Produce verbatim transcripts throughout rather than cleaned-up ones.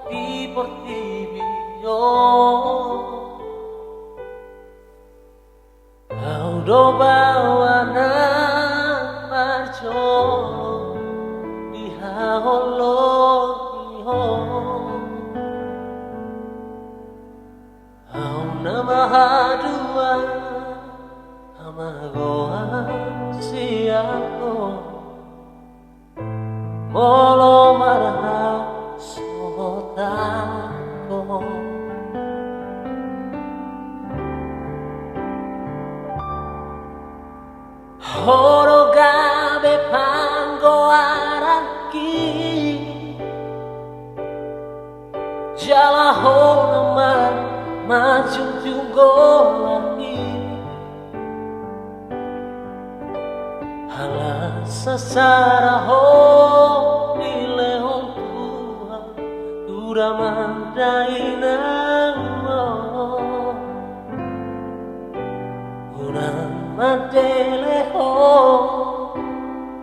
di portibi on. Ahu do baoa na parjolo di haholongi on. Ahu na mahadua hamagoan sian ho. Molo marhasohotan ho, ho do gabe panggoaranki. Jala ho na manjunjung goarhi. Ala sasara ho dilehon Tuhan tu damang dainang on. Unang mandele ho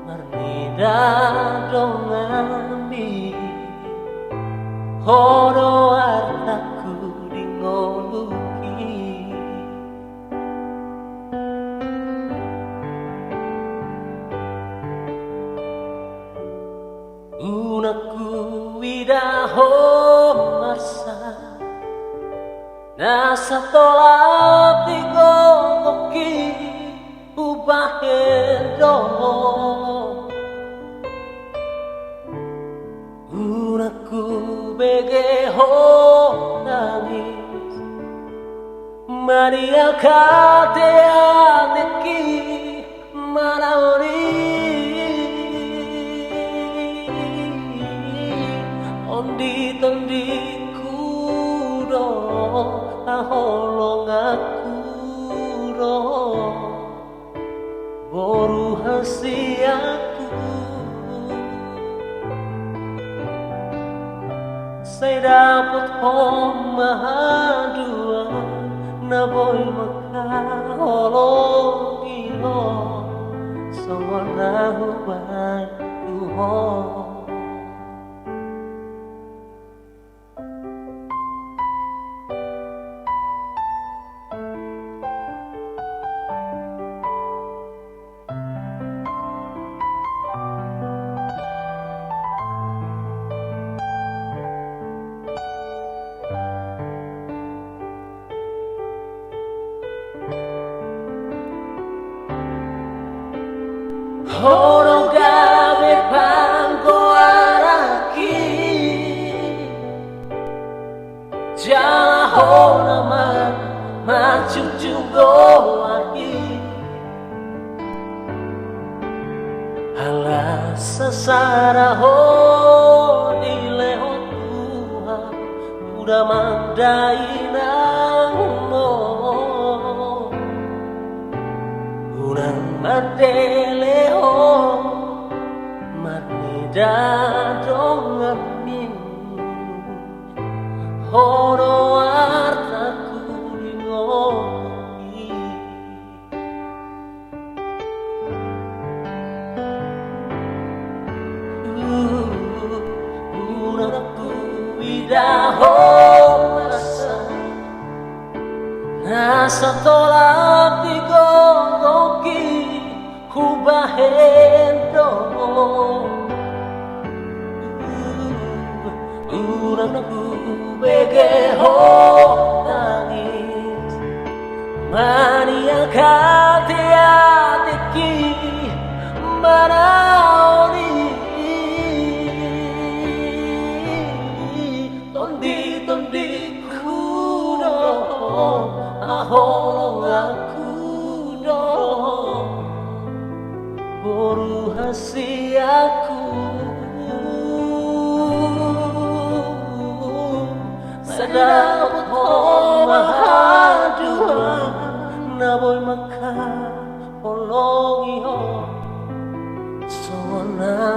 marnida donganmi. Ho do artaku di ngolungki. Unang huida ho marsak na satolap di gogongki hubahen do. Unang hubege ho tangis maniak ateateki. Manaon i, tonditondingku do, haholonganku do, boru hasianku. Sai dapot ho ma haduan na boi mangkaholongi ho, songon na hubahen tu ho. Ho do gabe panggoaranki. Jala ho na ma-, manjunjung goarhi. Ala sasara ho dilehon Tuhan tu damang dainang on. Unang mandele ho marnida donganmi. Ho do artaku di ngolungki. Unang huida ho marsak na satolap di gogongki hubahen do. Unang hubege ho tangis maniak ateateki. Manaon i, tonditondingku do, haholonganku do, boru hasianku. Sai dapot ho ma haduan na boi mangkaholongi ho, songon na